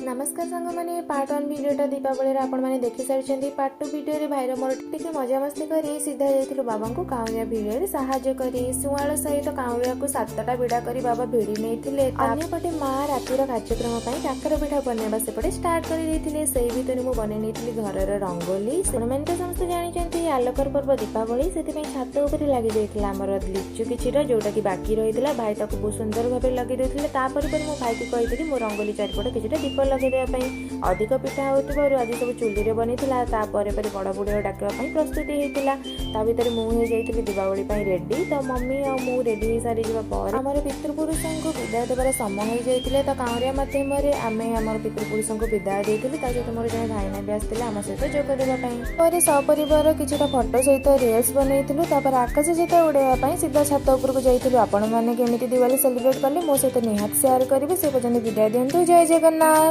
ନମସ୍କାର ସାଙ୍ଗମାନେ, ପାର୍ଟ 1 ଭିଡ଼ିଓଟା ଦୀପାବଳିରେ ଆପଣମାନେ ଦେଖି ସାରିଛନ୍ତି। ପାର୍ଟ 2 ଭିଡ଼ିଓରେ ଭାଇର ମୋର ଟିକେ ମଜାମସ୍ତି କରି ସିଧା ଯାଇଥିଲୁ ବାବାଙ୍କୁ କାଉଁରିଆ ଭିଡ଼ିଓରେ ସାହାଯ୍ୟ କରି। ସୁଆଳ ସହିତ କାଉଁରିଆକୁ ସାତଟା ବିଡ଼ା କରି ବାବା ଭିଡ଼ି ନେଇଥିଲେ। ଅନ୍ୟପଟେ ମା ରାତିର କାର୍ଯ୍ୟକ୍ରମ ପାଇଁ କାକରା ପିଠା ବନେଇବା ସେପଟେ ଷ୍ଟାର୍ଟ କରିଦେଇଥିଲେ। ସେଇ ଭିତରେ ମୁଁ ବନେଇ ନେଇଥିଲି ଘରର ରଙ୍ଗୋଲି। ଆପଣମାନେ ତ ସମସ୍ତେ ଜାଣିଛନ୍ତି, ଆଲୋକର ପର୍ବ ଦୀପାବଳି। ସେଥିପାଇଁ ଛାତ ଉପରେ ଲାଗି ଯାଇଥିଲା ଆମର ଲିଚୁ କିଛିଟା, ଯୋଉଟା କି ବାକି ରହିଥିଲା। ଭାଇ ତାକୁ ବହୁତ ସୁନ୍ଦର ଭାବରେ ଲଗେଇ ଦେଇଥିଲେ। ତାପରେ ପରେ ମୁଁ ଭାଇକୁ କହିଥିଲି ମୋ ରଙ୍ଗୋଲି ଚାରିପଟେ କିଛିଟା ଦୀପ ଲଗେଇ ଦେବା ପାଇଁ। ଅଧିକ ପିଠା ହେଉଥିବାରୁ ଆଜି ସବୁ ଚୁଲିରେ ବନିଥିଲା। ତାପରେ ପରେ ବଡ଼ ବୁଢ଼ା ଡାକିବା ପାଇଁ ପ୍ରସ୍ତୁତି ହେଇଥିଲା। ତା ଭିତରେ ମୁଁ ହେଇଯାଇଥିଲି ଦୀପାବଳି ପାଇଁ ରେଡି। ତ ମମି ଆଉ ମୁଁ ରେଡି ହେଇସାରିଯିବା ପରେ ଆମର ପିତୃପୁରୁଷଙ୍କୁ ବିଦାୟ ଦେବାର ସମୟ ହେଇଯାଇଥିଲେ। ତ କାଉଁରିଆ ମାଧ୍ୟମରେ ଆମେ ଆମର ପିତୃପୁରୁଷଙ୍କୁ ବିଦାୟ ଦେଇଥିଲୁ। ତା ସହିତ ମୋର ଜଣେ ଭାଇନା ବି ଆସିଥିଲେ ଆମ ସହିତ ଯୋଗ ଦେବା ପାଇଁ। ପରେ ସପରିବାର କିଛିଟା ଫଟୋ ସହିତ ରିଲ୍ସ ବନେଇଥିଲୁ। ତାପରେ ଆକାଶ ଚିତା ଉଡ଼େଇବା ପାଇଁ ସିଧା ଛାତ ଉପରକୁ ଯାଇଥିଲୁ। ଆପଣମାନେ କେମିତି ଦିୱାଲି ସେଲିବ୍ରେଟ୍ କଲେ, ମୋ ସହିତ ନିହାତି ସେୟାର କରିବେ। ସେ ପର୍ଯ୍ୟନ୍ତ ବିଦାୟ ଦିଅନ୍ତୁ। ଜୟ ଜଗନ୍ନାଥ।